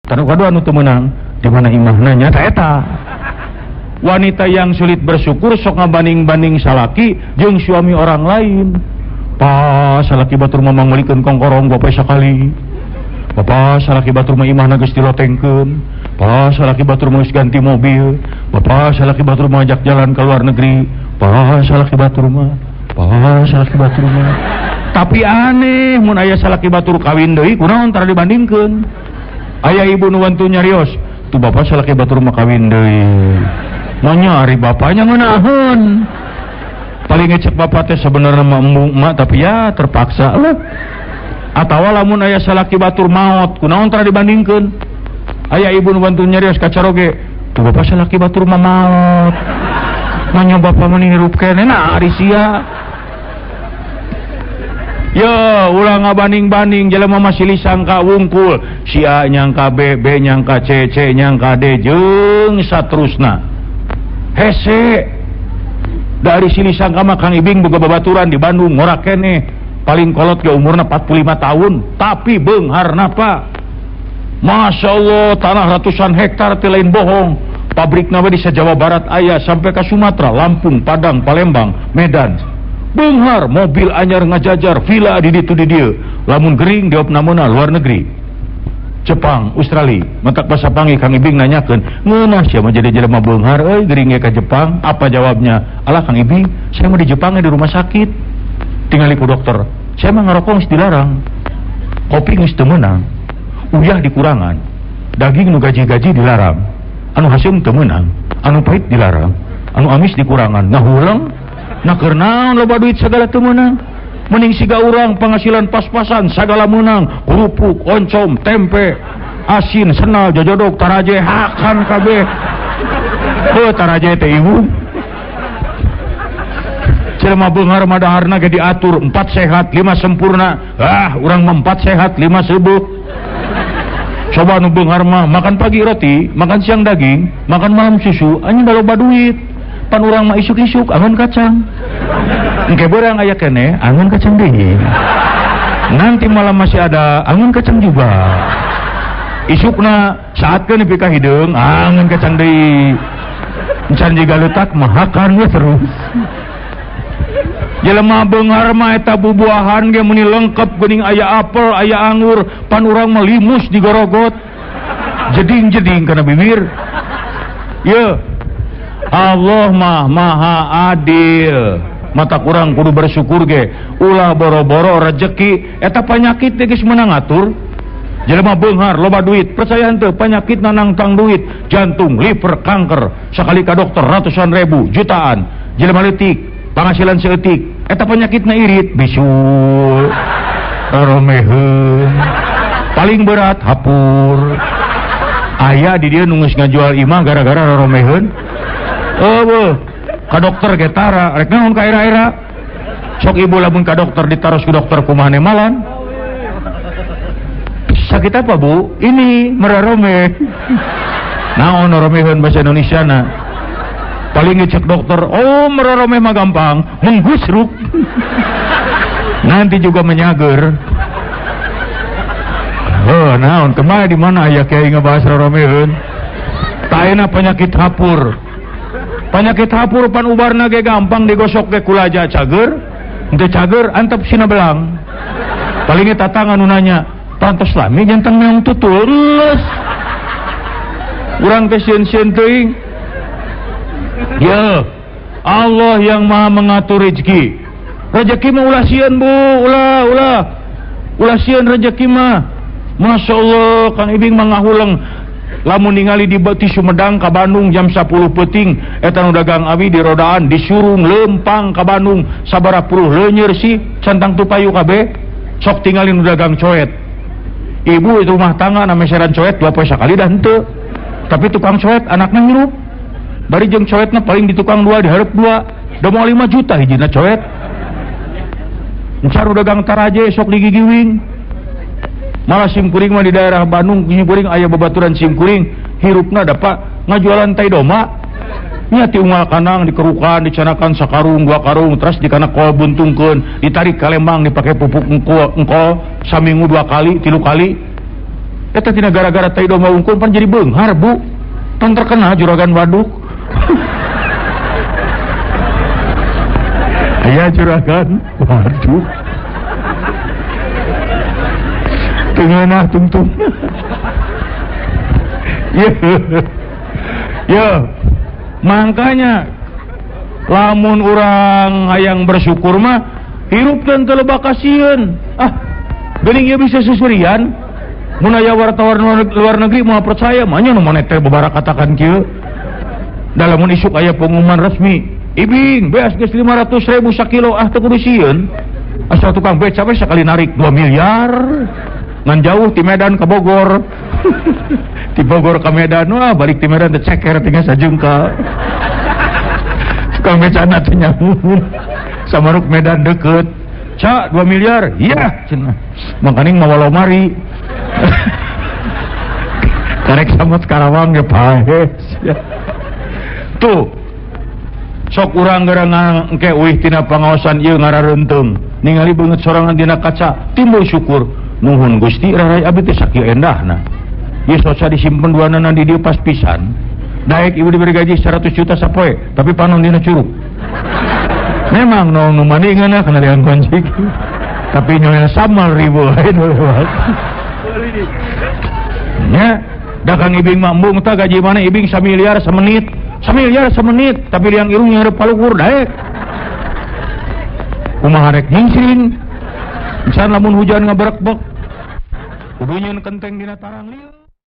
Tanu kadua anu teu meunang di mana imahna nya eta. Wanita yang sulit bersyukur sok ngabanding-banding salaki jeung suami orang lain. Pa salaki batur mah mangmelikeun kongkorong bapak sakali. Bapak salaki batur mah imahna geus dilotengkeun. Pa salaki batur mah geus ganti mobil. Bapak salaki batur mah ajak jalan ke luar negeri. Pa salaki batur mah. Pa salaki batur mah. Tapi aneh mun aya salaki batur kawin deui kunaon tara dibandingkeun. Aya ibu nu wantu nyarios, tuh bapak salaki batur mah kawin deui. Manya ari bapaknya ngeunaheun. Paling ngecek bapak teh sebenarnya mah embung emak tapi ya terpaksa lah. Atawa lamun aya salaki batur maot, kunaon tara dibandingkeun. Aya ibu nu bantu nyarios ka caroge, tuh bapak salaki batur mah maot. Manya bapak mah hirup keneh nah ari sia. Ya, ulah ngabanding-banding jelema mah silih sangka wungkul, si A nyangka B, B nyangka C, C nyangka D jeung saterusna. Hese dari silih sangka mah Kang Ibing boga babaturan di Bandung ngora keneh. Paling kolot ge umurna 45 tahun, tapi beungharna Pak. Masya Allah, tanah ratusan hektar teh lain bohong. Pabrikna we di Jawa Barat aya sampai ke Sumatera, Lampung, Padang, Palembang, Medan. Beunghar, mobil anyar ngajajar, villa di ditu di dieu. Lamun gering diopnamena luar negeri. Jepang, Australia, matak basa panggih Kang Ibing nanyakeun, ngeunah sia mah jadi jelema beunghar euy gering ge ka Jepang. Apa jawabnya? Alah Kang Ibing, saya mah di Jepang di rumah sakit. Tingali ku dokter, saya mah ngarokok geus dilarang. Kopi geus teu meunang. Uyah dikurangan. Daging nu gaji-gaji dilarang. Anu haseum teu meunang, anu pahit dilarang, anu amis dikurangan. Ngahuleng. Nah keur naon loba duit sagala teu meunang. Mending siga urang penghasilan pas-pasan sagala meunang, kerupuk, oncom, tempe, asin, senal, jojodok, taraje, hakan kabeh. Heuh taraje teh ibu. Jelema beunghar mah daharna ge diatur 4 sehat, 5 sempurna. Ah, urang mah 4 sehat, 5 seubeuk. Coba nu beunghar mah makan pagi roti, makan siang daging, makan malam susu, anjing da loba duit. Pan urang mah isuk-isuk angon kacang. Engke beurang aya keneh angon kacang deui. Nanti malam masih ada angon kacang juga. Isukna saatkeun nepi ka hideung angon kacang deui. Encan jiga leutak mah hakan we terus. Jelema beunghar mah eta bubuahan ge meuni lengkep geuning aya apel, aya anggur, pan urang mah limus digorogot. Jeding-jeding kana bibir. Ye. Allah mah maha adil. Mata kurang kudu bersyukur ge. Ulah boro-boro rejeki eta panyakit teh geus meunang ngatur. Jelema beunghar loba duit, percaya henteu panyakit nangtang duit, jantung, liver, kanker, sakali ka dokter ratusan ribu, jutaan. Jelema leutik, penghasilan seeutik, eta panyakitna irit, bisul, romeheun. Paling berat hapur. Aya di dieu nu geus ngajual imah gara-gara romeheun. Eueuh, ka dokter ge tara, rek naon ka era-era. Sok ibu lamun ka dokter ditaros ku dokter kumaha nemalan. Sakit apa bu? Ini merarome. Naon romeheun bahasa Indonesia na? Paling ngecek dokter, oh merarome mah gampang, menggusruk. Nanti juga menyager. Oh, naon kemana di mana aya kiai ngebahas roromeheun? Taena penyakit hapur. Penyakit hapur pan ubarna ge gampang digosok ge kulaja cager, henteu cager antep sina belang. Paling tatang anu nanya, pantes lami jantan meong tutul geus. Urang teh sieun-sieun teuing. Ya, Allah yang Maha mengatur rezeki. Rezeki mah ulah sieun Bu, ulah ulah. Ulah sieun rezeki mah. Masya Allah, Kang Ibing mah ngahuleng. Lamun ningali di ti Sumedang ka Bandung jam 10 peuting eta nu dagang awi di rodaan disurung lempang ka Bandung sabaraha puluh leunyer sih centang tupayu kabeh sok tingali nu dagang coet. Ibu itu rumah tangga na meseran coet 2 poe sakali dah henteu. Tapi tukang coet anakna hirup. Bari jeung coetna paling di tukang 2 dihareup 2. Da moal 5 juta hijina coet. Encar dagang taraje sok digigiwing. Malah simkuring mah di daerah Bandung simkuring aya babaturan simkuring hirupna dapat ngajualan tai doma. Nya ti unggal kanang dikerukan dicanakan sakarung dua karung terus dikana kol buntungkeun ditarik ka Lembang dipake pupuk engkol, engkol saminggu 2 kali 3 kali. Eta tina gara-gara tai domba wungkul pan jadi beunghar bu. Pan terkenal juragan waduk. Aya juragan waduk. Tengenah tungtung. Ya, makanya lamun urang hayang bersyukur mah hirup dan teu loba kasieun. Ah, geuning ieu bisa susurian. Mun aya wartawan luar negeri moal percaya, mah nya nu moneter babara katakan kieu. Da lamun isuk aya pengumuman resmi, ibing beas geus 500.000 sakilo, ah teu kudu sieun. Asal tukang beca we sakali narik 2 miliar. Ngan jauh ti Medan ke Bogor. Ti Bogor ke Medan, wah balik ti Medan teh ceker tinggal sajengka. Tukang becana teh nyamun. Samaruk Medan deket. Ca 2 miliar, iya cenah. Makaning mawa lomari. Karek sama Karawang ge paes. Tuh. Sok urang geura engke uih tina pangaosan ieu ngarareunteung. Ningali beungeut sorangan dina kaca, timbul syukur. Nuhun Gusti rarai abdi teh sakieu endahna. Ieu soca disimpen duanana di dieu pas pisan. Daek ibu diberi gaji 100 juta sapoe, tapi panon dina curug. Memang nu mandi ngeunah kana liang kunci. Tapi nyonya samal ribu lain lewat. Nya, da Kang Ibing mah embung tah gaji mana Ibing samiliar semenit. Samiliar semenit, tapi liang irung nyareup paluhur daek. Kumaha rek nyingsing. Misalnya lamun hujan ngaberekbek, kudu nyeun kenteng dina tarang lieur.